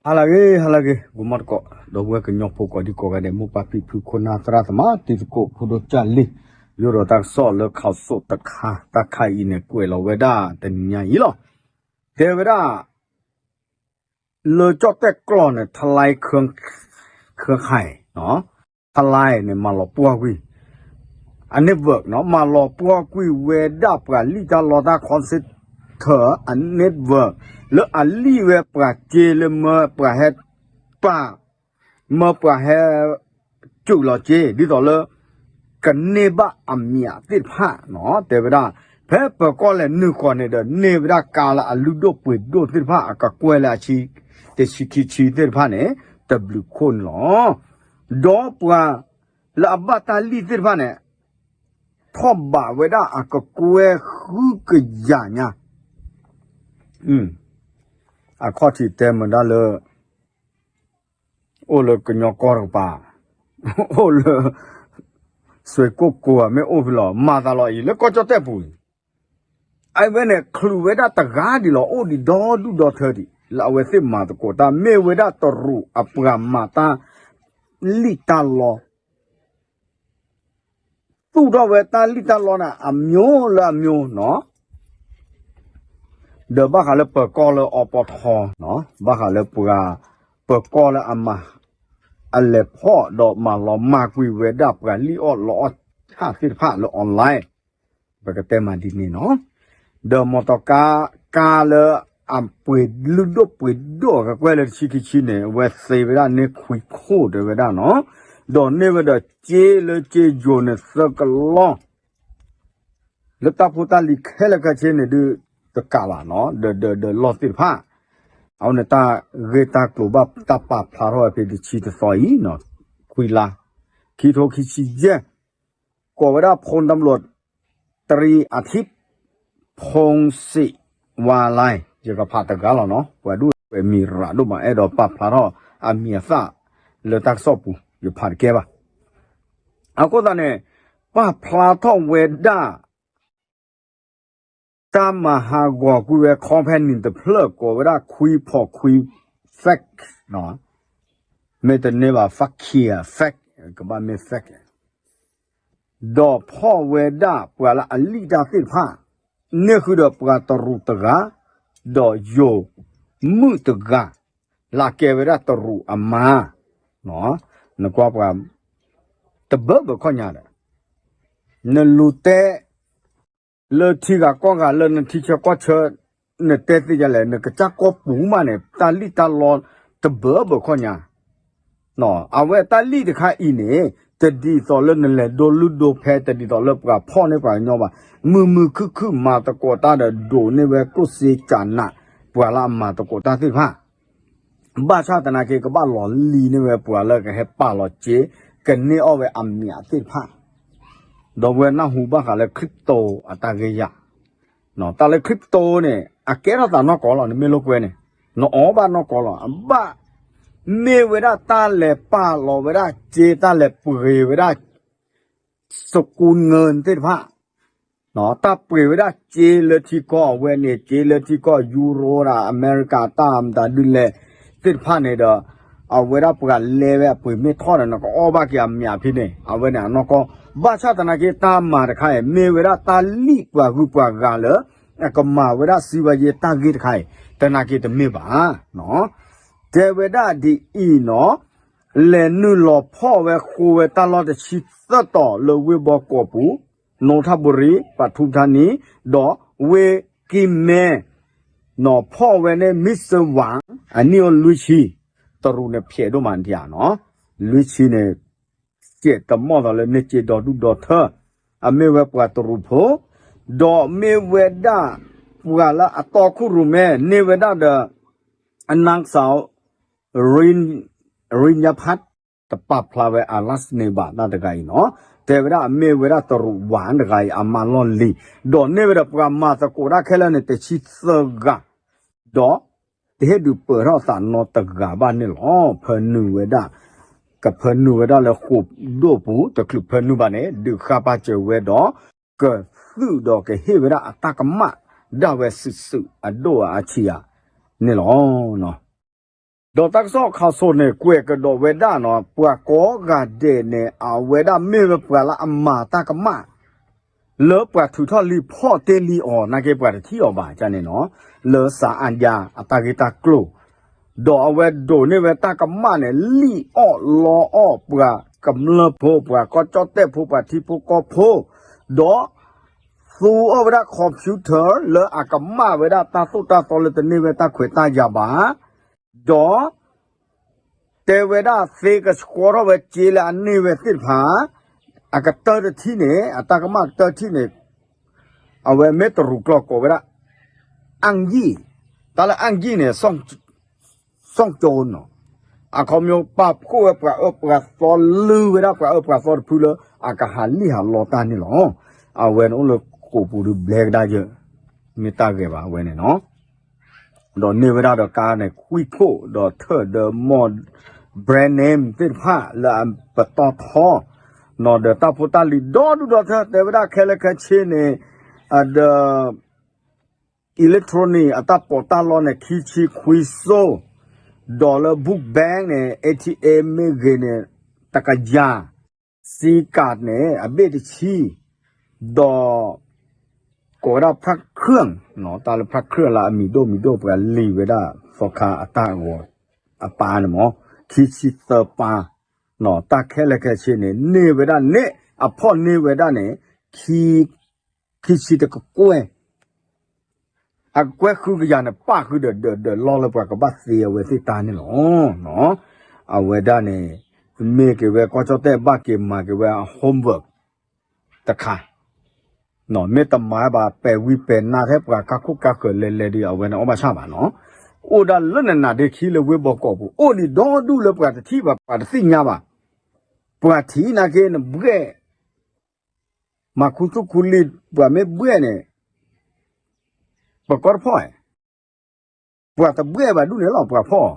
ဟါလၢအဂ့ၤ ဟါလၢအဂ့ၤ ဂီၤမီတကိး ဒီပုၢ်ဝဲၢ်ကညီဖိကိးဒံကိးဂၤဒဲး မိၢ်ပၢ်ဖံဖု ခိၣ်နၢ်သရၣ်သမါ တံၤသကိး ဖိဒိၣ်ကၢ်လံၢ် ယိၣ်ဒီးတၢ်ကစီၣ်လၢ ခးစိးတခါ တၢ်ခါအံၤန့ၣ် ကွဲးလီၤဝဲဒၣ်တနံၤညါအံၤလီၤ. တဲဝဲဒၣ် လၢကၠီၣ်တဲၣ်ကျီၢ်န့ၣ် ထလါခၢၣ်ခါအံၤ ထလါန့ၣ် မၤလီၤပှီၢ်ကွံာ် အ network နီၤ မၤလီၤပှီၢ်ကွံာ်ဝဲဒၣ်ပှၤလံၣ်တၢ်လီတၢ် call center အ network လၢအလံၣ်ဝဲပှၤစ့လၢမၢပှၤဟဲပာ် မၢပှၤဟဲ စူးလီၤစ့ ဒ်သိးလၢ ကန့ၢ်ဘၣ်အမံၤသ့ၣ်တဖၣ်နီၤ တဲဝဲဒၣ် ဖဲပၢၤကီၢ်လဲၤနုာ်ဃီၤန့ၣ်ဒီး န့ၢ်ဝဲဒၣ်ကါလၢအလုၢ်ဒိၣ်ပှ့ၤဒိၣ်သ့ၣ်တဖၣ် အကကွဲၢ်လၢအဆံ တဆံခံဆံသ့ၣ်တဖၣ်န့ၣ် တဘျုးခိၣ်န့ၣ်လီၤ. ဒီးပှၤလၢအဘၣ်တၢ်လံၣ်သ့ၣ်တဖၣ်န့ၣ် ထီၣ်ဘးဝဲဒၣ်အကကွဲၢ်ဃုကယၤညါ အခီၣ်ထံးတဲမုာ်ဒၣ်လၢ အိၣ်လၢကညီကီၢ်တကပၤ, အိၣ်လၢ စွ့ၢ်ကိၣ်ကိၤ မ့ၢ်အိၣ်ဖဲလဲၣ် မၤသးလီၤအံၤ လၢကီၢ်ကၠီၣ်တဲၣ်ပူၤအံၤ, အဝဲန့ၣ် ချုးဝဲဒၣ်တဂၤဒံးလီၤ အိၣ်ဒံးဒီဒူၣ်ဒီထၢဒံး လၢအဝဲသ့ၣ်မၤသကိးတၢ် မ့ၢ်ဝဲဒၣ်တရူးအပှၤမၤတၢ် လံၣ်တၢ်လီ သူၣ်ထီၣ်ဝဲတၢ်လံၣ်တၢ်လီန့ၣ် အမျိုးလၢအမျိုးနီၤ, ဒီးဘၣ်ဃးလၢပၢၤကီၢ်လၢအီပီထီနီၤ, ဘၣ်ဃးလၢပှၤ ပၢၤကီၢ်လၢအမၤ အလဲၤဖီၣ်ဒီးမၤလီၤမၢ်ကွံာ်ဝဲဒၣ်ပှၤလံၣ်အီၣ်လီအီၣ်ဆၣ်သ့ၣ်တဖၣ်လၢ online ပကတဲမးဒ်န့ၣ်နီၤ, ဒီးမီတီကါ ကါလၢအပှ့ၤလုၢ်ဒိၣ်ပှ့ၤဒိၣ်အကကွဲၢ်လၢတဆံခံဆံန့ၣ် အဝဲသ့ဝဲဒၣ်န့ၢ်ခွံခိၣ်တဲဝဲဒၣ်နီၤ, ဒီးန့ၢ်ဝဲဒီးစ့လၢစ့ယိၤန့ၣ်သၢကလီၢ် လၢတၢ်ဖိတၢ်လံၤခဲလၢာ်ခဲဆ့န့ၣ်ဒုး တကးဘၣ်နီၤ, ဒီး ဒီး ဒီးလီၢ်သ့ၣ်တဖၣ်, အဝဲန့ၣ်တၢ်ဂ့ၢ်တၢ်ကျိၤဘၣ်တၢ်ပာ်ဖျါထီၣ်ဝဲဖဲတဆံတသီအံၤ, ခွံလါ, ခံထိခံဆံယဲၢ်, ကိးဝဲဒၣ် พลตำรวจตรีอาทิตย์ พงศิวาลัย ယကဖးတဂၤလီၤနီၤ, ပှၤဒူၣ်ဝဲမံၤရၤဒိၣ်မး အဲၣ်ဒိးပာ်ဖျါထီၣ်အမံၤအသၣ်လၢတၢ်ကစီၣ်ပူၤ ယဖးတကဲဘၣ်. အဃိသတးန့ၣ် ပာ်ဖျါထီၣ်ဝဲဒၣ် တၢ်မၤဟးဂီၤကွံာ်ဝဲ company တဖျၢၣ် ကိးဝဲဒၣ် ခွံဖီခွံ fake မ့ၢ်တန့ၢ်ဘၣ် fake ဧါ fake ကဘၣ်မ့ၢ် fake ဒီးဖီၣ်ဝဲဒၣ်ပှၤလၢအလံၣ်တၢ်သ့ၣ်တဖၣ်, န့ၢ်ဃုာ်ဒီးပှၤတရူးတဂၤ, ဒီးယိၤမုၣ်တဂၤ, လၢကဲဝဲဒၣ်တရူးအမါ, နကွၢ်ပှၤ တဘၢဘၢခီၣ်ညါဒီး နလူၤတဲ လၢထံဂၤကီၢ်ဂၤ လၢနထံဆၢကီၢ်ဆၢ နတဲသ့ဒ်လဲၣ် နကစၢ်ကီၢ်ပူၤမးန့ၣ် တၢ်လံၣ်တၢ်လီတဘၢဘၢခီၣ်ညါ, အဝဲတၢ်လံၣ်တခါအံၤန့ၣ် တဒ်သိးလၢနလဲၤဒိလုၢ်ဒိဖဲ တဒ်သိးလၢပှၤဖီၣ်န့ၢ်ပှၤကညီဘၣ်, မုာ်မုာ်ခုၣ်ခုၣ်မၤသကိးတၢ်ဒီး ဒိးန့ၢ်ဝဲကျိၣ်စ့ကနး ပှၤလၢအမၤသကိးတၢ်သ့ၣ်တဖၣ် ဘၣ်ဆၣ်သနာ်က့ ကဘၣ်လီၤလံၤန့ၢ်ဝဲပှၤလၢကဟဲပာ်လီၤစ့ ကန့ၢ်အီၣ်ဝဲအမံၤသ့ၣ်တဖၣ်, ဒီပုၢ်ဝဲၢ်နၢ်ဟူဘၣ်ဃးလၢ crypto အတၢ်ဂ့ၢ်ယၤ, တၢ်လၢ crypto န့ၣ် အကဲထီၣ်သးနီၢ်ကီၢ်လီၤ နမ့ၢ်လိာ်ကွဲန့ၣ်, နအီၣ်ဘၣ်နီၢ်ကီၢ်လီၤ အဘၣ် မ့ၢ်ဝဲဒၣ်တၢ်လဲၤပာ်လီၤဝဲဒၣ်စ့ တၢ်လဲၤပှ့ၤဝဲဒၣ် စကူငၢၢ်သ့ၣ်တဖၣ် တၢ်ပှ့ၤဝဲဒၣ်စ့လၢထံကီၢ်အဝဲန့ၣ် စ့လၢထံကီၢ်ယူရိဒၣ် အမဲရကၤတၢ်မတၤဒုလဲၣ်သ့ၣ်တဖၣ်န့ၣ်ဒီး အဝဲဒၣ်ပှၤလဲဝဲအပှ့ၤမ့ၢ်ထီၣ်ဒီး နကအီၣ်ဘၣ်က့ၤအမံၤဖဲန့ၣ် အဝဲန့ၣ်အနီၢ်ကီၢ်, ဘၣ်ဆၣ်သနာ်က့ တၢ်မၤတခါအံၤ မ့ၢ်ဝဲဒၣ်တၢ်လံၣ်ပှၤဂုၤပှၤဂၤလၢ အကမၤဝဲဒၣ်စံးဝဲယဲတၢ်ဂ့ၢ်တခါအံၤ သနာ်က့တမ့ၢ်ဘၣ် တဲဝဲဒၣ်ဒ်အံၤနီၤ, လဲၤနုာ်လီၤဖီၣ်ဝဲဃိဝဲတၢ်လီၢ်တဆံသၢတီၤလၢဝ့ၢ်ဘီကီးပူၤ, နူထၣ်ဘူရံ, ပထူထါနံ, ဒီးဝ့ၢ်ကံၢ်မဲ, နီၤဖီၣ်ဝဲန့ၣ် မံစၢဝၤ, အနံၣ်အိၣ်လွံၢ်ဆံ, တရူးန့ၣ်ဖျဲးဒိၣ်မးဒံးဧါနီၤ, လွံၢ်ဆံန့ၣ် ကဲးတမီၢ်သးလၢန့ၢ်စ့ဒီဒူၣ်ဒီထၢ, အမ့ၢ်ဝဲပှၤတရူးဖိ, ဒီးမ့ၢ်ဝဲဒၣ် ပှၤလၢအတီခိၣ်ရိၣ်မဲ န့ၢ်ဝဲဒၣ်ဒီး အနၢ်စး ရ့ၣ်ညါဖး တပာ်ဖျါဝဲအ last name ဘၣ် တၢ်တဂၤအံၤနီၤ, တဲဝဲဒၣ်အမ့ၢ်ဝဲဒၣ်တရူးဝၤတဂၤအံၤ အမၤလီၢ်လံၤ, ဒီးန့ၢ်ဝဲဒီးပှၤမၤသကိးတၢ်ခဲလၢာ်န့ၣ် တဆံသၢဂၤ, ဒီးတဟ့ၣ်ဒုးပၢၤထီၣ်သးနီတဂၤဘၣ်န့ၣ်လီၤ. ဖၢနုာ်ဝဲဒၣ်, ကဖၢနုာ်ဝဲဒၣ်လၢဃိာ်ဒိၣ်ပူၤ တချုးဖၢနုာ်ဘၣ်န့ၣ် ဒုးဃါပာ်စၢၤဝဲဒီး ကသုးဒီးကဟ့ၣ်ဝဲဒၣ်အတၢ်ကမၣ်ဒၣ်ဝဲစုာ်စုာ်အဒိၣ်အဆံးဧါန့ၣ်လီၤ. ဒီးတၢ်ကစီၣ်ခးစိၤန့ၣ် ကွဲးကဒီးဝဲဒၣ်နီၤ ပှၤကိးဂၤဒဲးန့ၣ် အဝဲဒၣ်မ့ၢ်ဝဲပှၤလၢအမၤတၢ်ကမၣ် လၢပှၤထုးထီၣ်လံာ်ဖီၣ်တ့ၢ်လံအီၤ နာ်က့ပှၤတထံၣ်အီၤဘၣ်န့ၣ်နီၤ လၢစးအါဒၣ်အတၢ်ဂ့ၢ်တၢ်ကျိၤ ဒီးအဝဲဒိးန့ၢ်ဝဲတၢ်ကမၣ်န့ၣ် လံၣ်အီၣ်လီအီၣ်ပှၤကမျၢၢ်ဖိ ပှၤကီၢ်ကၠီၣ်တဲၣ်ဖိ ပှၤထံဖိကီၢ်ဖိ ဒီး သူအီၣ်ဝဲဒၣ် computer လၢအကမၣ်ဝဲဒၣ်တၢ်သိၣ်တၢ်သီလၢတန့ၢ်ဝဲတၢ်ခွဲးတၢ်ယာ်ဘၣ် ဒီး တဲဝဲဒၣ်သ့ကဆှီထီၣ်ဝဲစ့လၢအန့ၢ်ဝဲသ့ၣ်တဖၣ် အကတၢၢ်တထံၣ်န့ၣ် အတၢ်ကမၣ်ကတၢၢ်ထံၣ်န့ၣ် အဝဲမ့ၢ်တရူးကျိာ်ကိးဝဲဒၣ် အၣ်ကံၣ် တၢ်လၢအၣ်ကံၣ်န့ၣ် စီၣ်ကၠိနီၤ အခီပညီပာ်ဖှိၣ်ဝဲပှၤအၢပှၤသီ လုၢ်ဝဲဒၣ်ပှၤအၢပှၤသီတဖုလၢ အကဟးလံၣ်ဟးလီတၢ်န့ၣ်လီၤ. အဝဲန့ၣ်အိၣ်လၢကိးပူၤဒုးဘျဲကဒါယၢ် မ့ၢ်တၢ်ဂဲၤဘၣ်ဝဲန့ၣ်နီၤ ဒီးန့ၢ်ဝဲဒၣ်ဒီးကါန့ၣ် ခွံခိၣ် ဒီးထၢၣ်ဒီးမီၢ် brand name သ့ၣ်တဖၣ်လၢအပတီၢ်ထီ နီၤ ဒီးတၢ်ဖိတၢ်လံၤဒီဒူၣ်ဒီထၢၣ် တဲဝဲဒၣ်ခဲလၢာ်ခဲဆ့န့ၣ် ဒီး electronic အတၢ်ပီးတၢ်လီန့ၣ် ခံဆံခွံစိ ဒီးလၢ book bank န့ၣ် A T M မ့ၢ်ဂ့ၤန့ၣ် တကယၤ စံကးန့ၣ် အဘ့ၣ်တဆံ ဒီး ကိးဝဲဒၣ် พระเครื่อง တၢ်လၢ พระเครื่อง လၢအမံၤဒိၣ်မံၤဒိၣ် ပှၤလံၤဝဲဒၣ် သီခါအတၢ်ဂီၤအပၢ်န့ၣ်မ့ၢ် ခံဆံသၢပၢ် တၢ်ခဲလၢာ်ခဲဆ့န့ၣ် န့ၢ်ဝဲဒၣ်န့ၣ် အဖီၣ်န့ၢ်ဝဲဒၣ်န့ၣ် ခံဆံတကကွဲၢ် အကကွဲၢ်ဃုကယၤန့ၣ် ပၣ်ဃုာ်ဒီး ဒီး ဒီးလီၢ်လၢပှၤကဘၣ်သ့အဝဲသ့ၣ်တၢ်န့ၣ်လီၤ. အဝဲဒၣ်န့ၣ် မ့ၢ်က့ၤဝဲကီၢ်ကၠီၣ်တဲၣ်ဘၣ်က့ၤမၤက့ၤဝဲအ homework တခါ မ့ၢ်တမၤဘၣ်ပဲာ်ဝံပဲာ်နါထဲပှၤကါခိၣ်ကါဃၢၤလဲၤလဲၤဒီး အဝဲန့ၣ်အီၣ်ဘၣ်ဆၣ်ဘၣ်နီၤ အိၣ်ဒၣ်လၢနနးဒ့ခံလၢဝ့ၢ်ဘီကီးပူၤ အိၣ်ဒံးဒီဒူၣ်လၢပှၤတထံၣ်ဘၣ် ပှၤတသ့ၣ်ညါဘၣ် ပှၤထံၣ်နာ်က့နဘှဲၣ် မၤခူသူၣ်ခူလံာ် ပှၤမ့ၢ်ဘှဲၣ်န့ၣ် ပကီၢ်တဖီၣ်ဧါ ပှၤတဘှဲၣ်ဘၣ်ဒူၣ်န့ၣ်လီၤ ပှၤဖီၣ်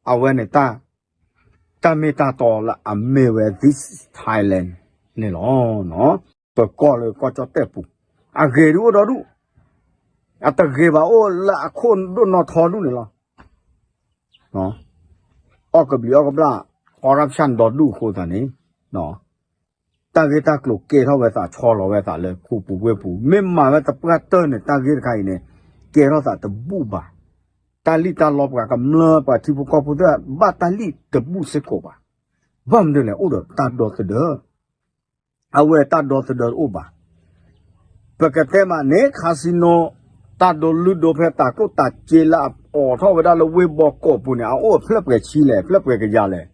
အဝဲန့ၣ် တၢ်မ့ၢ်တၢ်တီလၢအမ့ၢ်ဝဲ this Thailand န့ၣ်လီၤ. ပကီၢ်လၢကီၢ်ကၠီၣ်တဲၣ်ပူၤ အဂ့ၤဒုးအိၣ်ဒီဒူၣ် အတဂ့ၤဘၣ်အိၣ်လၢအခိၣ်ဒိၣ်နီၢ်ထီဒူၣ်န့ၣ်လီၤ. အီၣ်ကဘျံးအီၣ်ကဘျၣ် corruption ဒီဒူၣ်အဃိသတးန့ၣ် တၢ်ဂ့ၢ်တၢ်ကျိၤကဲထီၣ်ဝဲသး ဆီလီၤဝဲသးလၢခိပူၤဝ့ၢ်ပူၤ မ့ၢ်မၤဝဲတပှၢ်တၢၢ်န့ၣ် တၢ်ဂ့ၢ်တခါအံၤန့ၣ် ကဲထီၣ်သးတဘူၣ်ဘၣ်. တၢ်လံၣ်တၢ်လီပှၤကမျၢၢ်ပှၤထံဖိကီၢ်ဖိသ့ၣ် ဘၣ်တၢ်လံၣ်တဘူၣ်စ့ၢ်ကီးဘၣ်. ဘၣ်မနုၤလဲၣ် အိၣ်ဒီးတၢ်ဒီသဒၢ အဝဲတၢ်ဒီသဒၢတအိၣ်ဘၣ်. ပကတဲမးန့ၣ် casino တၢ်ဒိလုၢ်ဒိဖဲတၢ်ကျိၣ်တၢ်စ့လၢအအိးထီၣ်ဝဲဒၣ်လၢ ဝ့ၢ်ဘီကီးပူၤန့ၣ် အအိၣ်အဖျၢၣ်ပှဲၤဆံလဲၣ် အဖျၢၣ်ပှဲၤကယၤလဲၣ်.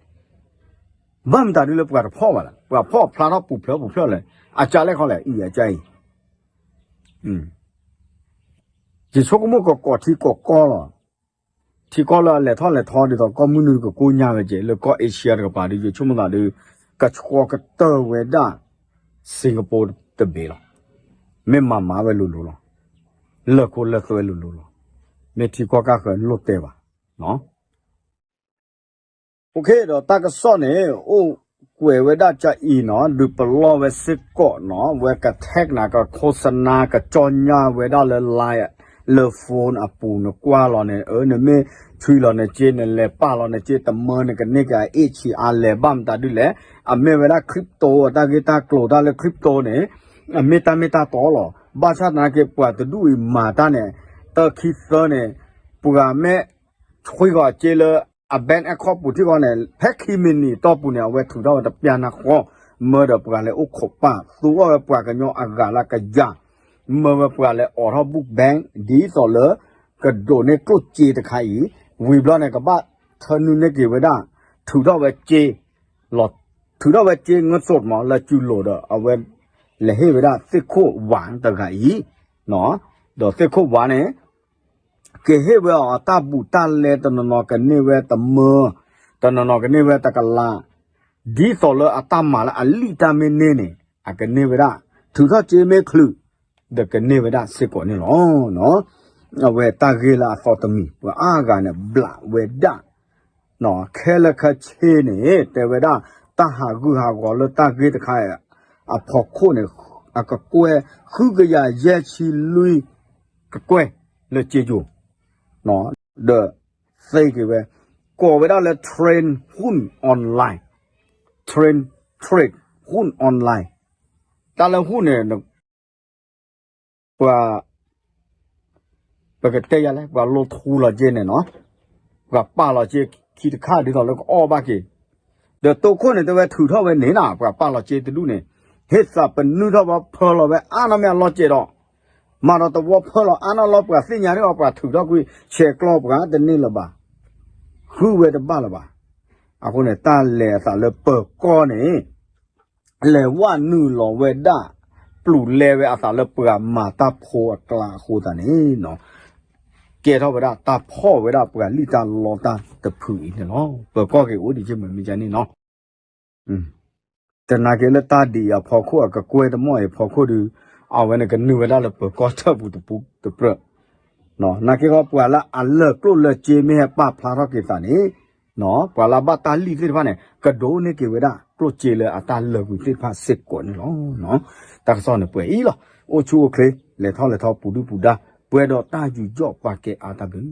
ဘၣ်မတၤဒ်လၢပှၤတဖီၣ်ဘၣ်လဲၣ်, ပှၤဖီၣ်ဖျါထီၣ်ပူၤဖျၢၣ်ပူၤဖျၢၣ်လဲၣ်, အကၢ်လဲၣ်ခီလဲၣ်, အံၤအကၢ်အံၤ ယဆိကမိၣ်ကကိးထံကီၢ်ကီၢ်လီၤ. ထံကီၢ်လၢအလဲၤထီၣ်လဲၤထီဒ်သိး ကီၢ်မုၢ်နုာ်ကကိညါဝဲကဲး လၢကီၢ်အ့ရှံယါတကပၤဒီး ယဆိကမိၣ်သးဒီး ကဆှီကတၢၢ်ဝဲဒၣ် Singapore တဘ့ၣ်လီၤ. မ့ၢ်မၤမၤဝဲလိၤလိၤလီၤ. လၢၢ်ခိလၢၢ်သွဲလိၤလိၤလီၤ. မ့ၢ်ထံကီၢ်ကၢ်ဃၢၤလိၣ်တဲဘၣ်. OK ဒီးတၢ်ကစီၣ်န့ၣ် အိၣ်ကွဲးဝဲဒၣ်ကအံၤနီၤ ဒုးပလီၢ်ဝဲစ့ၢ်ကီးနီၤ ဝဲက tag နၤ က โฆษณา ကကၠီညါဝဲဒၣ်လၢ line လၢ phone အပူၤ နကွၢ်လီၤန့ၣ် အၢ နမ့ၢ်ဆွံလီၤနစ့ နလဲၤပာ်လီၤနစ့ တမၢနကန့ၢ်က့ၤ H R လဲၤဘၣ်မတၤဒ်လဲၣ်, အမ့ၢ်ဝဲဒၣ် crypto တၢ်ဂ့ၢ်တၢ်ကျိၤတၢ်လၢ crypto န့ၣ် အမ့ၢ်တၢ်မ့ၢ်တၢ်တီလီၤ. ဘၣ်ဆၣ်သနာ်က့ ပှၤတဒူၣ်အံၤမၤတၢ်န့ၣ် တၢ်ခံသၢန့ၣ် ပှၤမ့ၢ် ဆွံဃီၤအစ့လၢအ bank account ပူၤထံၣ်ဃီန့ၣ် ဖဲခံမံးနံးအတီၢ်ပူၤန့ၣ် အဝဲထုးထီၣ်ဝဲတပျၢ်နၢ်ဃီ, မၢဒီးပှၤလဲၤအိၣ်ခိးပၢ် သူအီၣ်ဝဲပှၤကညီအဂၤလၢကယၤ, မၢဝဲပှၤလဲၤအိးထီၣ် book bank ဒ်သိးလၢ ကဒိးန့ၢ်ကျိၣ်စ့တခါအံၤ, ဝံၤဘျီန့ၣ် ကဘၣ်ထၢနုာ်န့ၢ်က့ၤဝဲဒၣ် ထုးထီၣ်ဝဲစ့ လီၤ ထုးထီၣ်ဝဲစ့ เงินสด မး လၢစုလိၤဒီး အဝဲလဲၤဟ့ၣ်ဝဲဒၣ်သ့ၣ်ခိၣ်ဝၤတဂၤအံၤ, ဒီးသ့ၣ်ခိၣ်ဝၤန့ၣ် ကဟ့ၣ်ဝဲအီၤအတၢ်ဘူးတၢ်လဲ တနီၤနီၤကန့ၢ်ဝဲတမၢ, တနီၤနီၤကန့ၢ်ဝဲတကလး, ဒ်သိးလၢအတၢ်မၤလၢအလံၣ်တၢ်မ့ၢ်န့ၢ်န့ၣ် အကန့ၢ်ဝဲဒၣ်, ထုးထီၣ်စ့မ့ၢ်ချုး ဒီးကန့ၢ်ဝဲဒၣ်စ့ၢ်ကီးန့ၣ်လီၤ. အဝဲတၢ်ဂ့ၢ်လၢအသီတမံၤ ပှၤအါဂၤန့ၣ် ဘျးဝဲဒၣ် ခဲလၢာ်ခဲဆ့န့ၣ် တဲဝဲဒၣ် တၢ်ဟးဂူာ်ဟးဂီၤလၢတၢ်ဂ့ၢ်တခါအံၤ အဖီခိၣ်န့ၣ် အကကွဲၢ် ဃုကယၤယဲၢ်ဆံလွံၢ်ကကွဲၢ်လၢစ့ယိၤ ဒီးသ့က့ၤဝဲ ကိးဝဲဒၣ်လၢ trade หุ้น online, trade, trade หุ้น online, တၢ်လၢ หุ้น န့ၣ် ပှၤ ပကတဲယၤလဲၣ် ပှၤလိထူလီၤက့န့ၣ်နီၤ, ပှၤပာ်လီၤက့ခံတခါဒ်သိးလၢကအီၣ်ဘၣ်က့ၤ, ဒီးတိခိၣ်န့ၣ် တဲဝဲထုးထီၣ်ဝဲန့ၣ်နီၤ ပှၤပာ်လီၤက့တဒူၣ်န့ၣ်, ဟ့ၣ်သးပနုာ်ထီၣ်ဘၣ်ဖၢလီၤဝဲအါနီၢ်မ့ၢ်အလီၤစဲးဒီး, မၤဒီးတဝီဖၢလီၤအါနီၢ်လီၤ ပှၤသ့ၣ်ညါဒ်အီၤ ပှၤထုးထီၣ်ကွံာ် ဆဲးကျိးပှၤတန့ၢ်လၢၤဘၣ်, ဃုဝဲတဘၣ်လၢၤဘၣ်. အဃိန့ၣ် တၢ်လဲၤအသးလၢပၢၤကီၢ်န့ၣ် လဲၤဝဲနုာ်လီၤဝဲဒၣ် ပျူၤလဲဝဲအသးလၢပှၤမၤတၢ်ဖိအကျါအဃိသတးန့ၣ်, ကဲထီၣ်ဝဲဒၣ်တၢ်ဖီၣ်ဝဲဒၣ်ပှၤလံၣ်တၢ်လီတၢ်တဖုအံၤန့ၣ်လီၤ. ပၢၤကီၢ်က့ၤအိၣ်ဒံးက့မ့ၢ်မ့ၢ်ကန့ၣ်နီၤ, တနာ်က့လၢတၢ်ဒ်အံၤအဖီခိၣ် အကကွဲၢ်တမီၢ်အံၤအဖီခိၣ်ဒီး, အဝဲန့ၣ်ကနုာ်ဝဲဒၣ်လၢပၢၤကီၢ်တၢ်ပူၤတပူၤတပြၢး, နာ်က့ဃီ ပှၤလၢအလၢာ်ကျိၣ်လၢာ်စ့မ့ၢ်ဟဲပာ်ဖျါထီၣ်က့ၤသးန့ၣ်, ပှၤလၢအဘၣ်တၢ်လံၣ်သ့ၣ်တဖၣ်န့ၣ် ကဒိးန့ၢ်က့ၤဝဲဒၣ်ကျိၣ်စ့လၢအတၢ်လၢာ်ကွံာ်သ့ၣ်တဖၣ်စ့ၢ်ကီးန့ၣ်လီၤ. တၢ်ကစီၣ်န့ၣ်ပှဲၤအံၤလီၤ. အိၣ်ဆူၣ်အိၣ်ချ့ လဲၤထီၣ်လဲၤထီပူၤဒုၣ်ပူၤဒါ ပှဲၤဒီးတၢ်ယူးယီၣ်ပာ်ကဲအါတၢ်ဘျုး